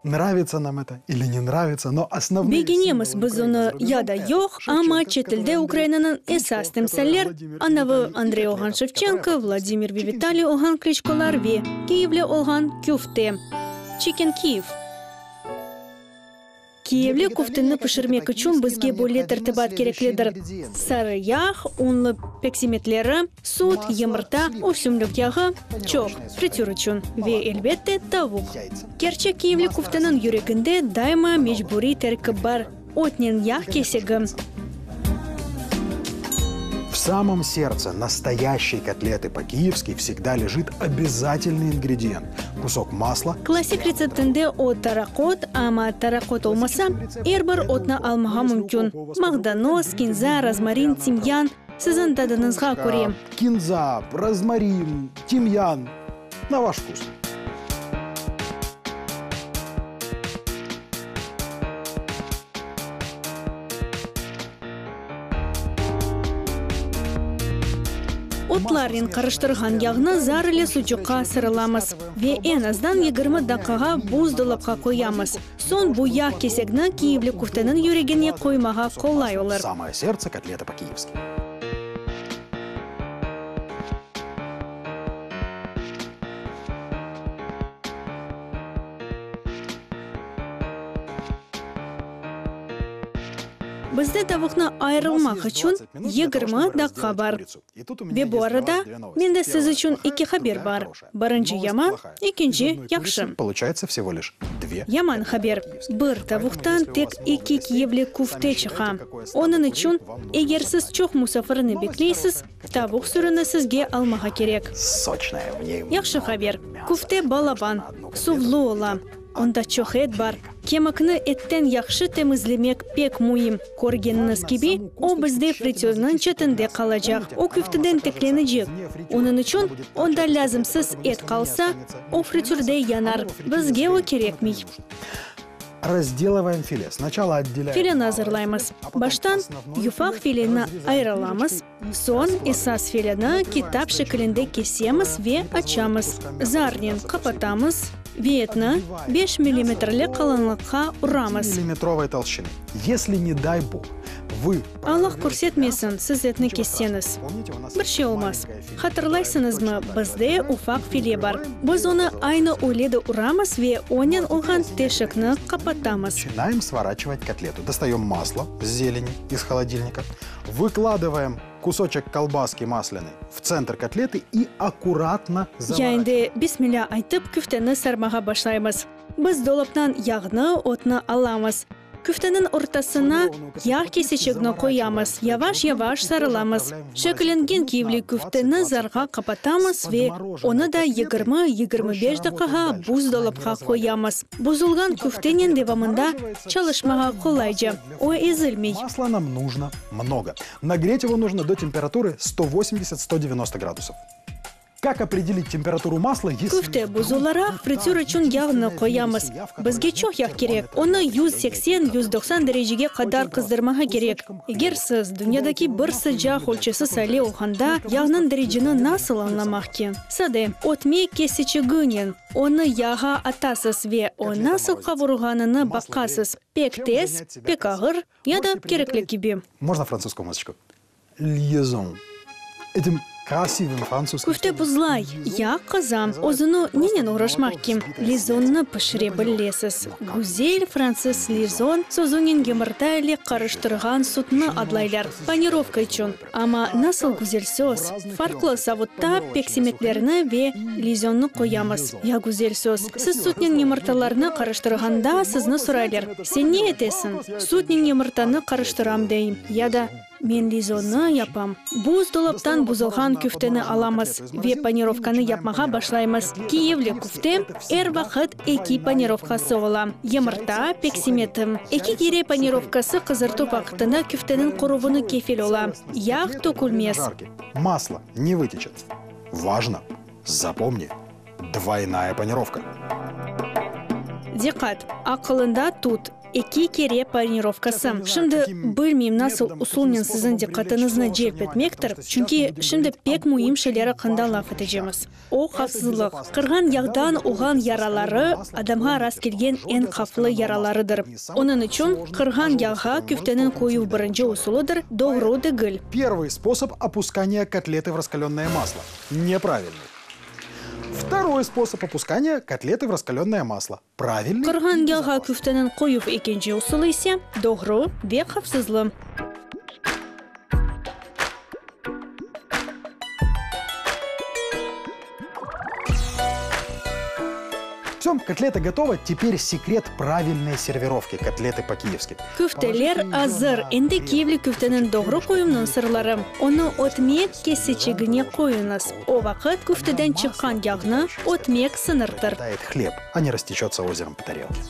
Nravitsâ nam eto ili ne nravitsâ, no osnovnıye Begenemiz simvolı biz Ukrainı onı za rubejom ya da eto yoq, amma Şevçenko, çetelde kötoryı Andrey Ukrainanıñ Vladimir esas Kliçko, kötoryı timsaller, Vladimir i anavı Vitaliy i Andrey olğan kotleta, kötoraya Şevçenko, po-kiyevski, Vladimir ve çiken Vitaliy Kiyev. olğan Kliçkolar ve Kiyevli olğan küfte, Chicken Kiev. Kiyevli küfteni pişirmek içün bizge böyle tertibat kereklidir, sarı yağ, unlı peksimetleri, süt, yımırta, ösümlik yağı, çoq, fritür içün, ve, elbette, tavuq. Kerçek kiyevli küfteniñ yüreginde daima mecburiy terkip bar, otnen yağ kesegi. V samom serdtse nastoyaşçey kotletı po-kiyevski vsegda lejit obâzatelnıy ingredient, kusok masla. Klassik retseptinde o taraqot, amma taraqot olmasa, er bir otnı almağa mümkün, mağdanoz, kinza, rozmarin, timyan, siziñ tadıñızğa köre. Kinza, rozmarin, timyan, na vaş vkus. Otlarnen qarıştırğan yağnı zar ile sucuqqa sırılamız ve eñ azdan 20 daqqağa buzdolapqa qoyamız. Soñ bu yağ kesegni kiyevli küfteniñ yüregine qoymağa qolay olur. Samoye serdtse kotleta po-kiyevski. Bizde tavuqnı ayırılmaq içün 20 daqqa bar. Ve bu arada mende siz içün eki haber bar, birinci yaman, ekinci yahşı. Yaman haber, bir tavuqtan tek eki kiyevli küfte çıqa. Onıñ içün, eger siz çoq musafirni bekleysiz, tavuq sürüni sizge almağa kerek. Yahşı haber, küfte balaban, suvlu ola. Onda çoq et bar. Kemikni etten yahşı temizlemek pek müim. Körgeniñiz kibi, o bizde fritözniñ çetinde qalacaq, o küfteden tiklenecek. Onıñ içün, onda lâzimsiz et qalsa, o fritürde yanar, bizge o kerekmey. Razdelovaem file. Snaçala otdelâem Fileni azırlaymız. Baştan yufaq fileni ayıralamız, soñ esas fileni kitap şekilinde kesemiz ve açamız. Zarnen qapatamız ve etni beş millimetrli qalınlıqqa uramız. Millimetrovой толщины. Если, ne day bog, vı Allah körsetmesin, siz etni kesseñiz. Bir şey olmaz. Hatırlaysıñızmı, bizde ufaq file bar. Biz onı aynı öyle de uramız ve onen olğan teşikni qapatamız. Начинаем сворачивать котлету. Достаем масло с зелени из холодильника, выкладываем кусочек колбаски масляной в центр котлеты и аккуратно Ya endi Bismillâ aytıp küfteni sarmağa başlaymız. Biz dolaptan yağnı, otnı alamız. Küfteniñ ortasına yağ keseçigini qoyamız, yavaş-yavaş sarılamız. Şekillengen kiyevli küfteni zarğa qapatamız ve onı da 20, 25 daqqağa buzdolapqa qoyamız. Buzulğan küftenen devamında çalışmağa qolayca, o ezilmey. Masla nam nujno mnogo. Nagret ego nujno do temperaturı 180, 190 gradusov. Kak opredelit temperaturu masla, esli Küfte buzularaq, fritür içün yağnı qoyamız. Bizge çoq yağ kerek, onı 180, 190 derecege qadar qızdırmağa kerek. Eger siz, dünyadaki bir sıcaq ölçüsiz ale olğanda, yağnıñ dereceni nasıl añlamaq ki? Sade, ötmek kesiçiginen onı yağa atasız ve o nasıl qavurğanını baqasız, pek tez, pek ağır ya da kerekli kibi. Можно французскую музычку? Liaison. Etim krasivım fransuzskiy Küfte buzlay, yağ qıza, özüni nenen oğraşmaq ki? Lizonnı pişire bilesiz. Güzel fransız lizon sözünen yımırta ile qarıştırğan sütni adlaylar, panirovka içün. Amma nasıl güzel söz! Farqlı savutta peksimetlerni ve lizonnı qoyamız. Ya güzel söz! Siz sütnen yımırtalarnı qarıştırğanda sizni soraylar, Sen ne etesiñ? Sütnen yımırtanı qarıştıram deyim. Ya da. Men lizonnı yapam. Buzdolaptan buzulğan küfteni alamız ve panirovkanı yapmağa başlaymız. Kiyevli küfte er vaqıt eki panirovkası ola, yımırta, peksimet. Eki kere panirovkası qızartuv vaqtında küfteniñ quruvını kefil ola, yağ tökülmez. Maslo ne vıteçet. Vajno, zapomni, dvoynaya panirovka. Diqqat! Aqılında tut! Eki kere panirovkası. Şimdi, bilmeyim, nasıl usulnen siziñ diqqatıñıznı celp etmektir, çünki şimdi pek müim şeyler aqqında laf etecemiz. O, havfsızlıq. Qırğan yağdan olğan yaraları, adamğa rastkelgen eñ havflı yaralarıdır. Onıñ içün, qırğan yağğa küfteniñ qoyuv birinci usulıdır, doğru degil. Первый способ опускания котлеты в раскаленное масло неправильный. Второй способ опускания котлеты в раскаленное масло правильный. Qırğan yağğa küfteniñ qoyuv ekinci usulı ise, doğru ve havfsızlı. Всё, котлета готова. Теперь секрет правильной сервировки котлеты по-киевски. Küfteler azır. Endi kiyevli küfteniñ doğru qoyuvnıñ sırları. Onı ötmek keseçigine qoyuñız. O vaqıt küfteden çıqqan yağnı ötmek sıñırtır. Хлеб, а не растечется озером по тарелке.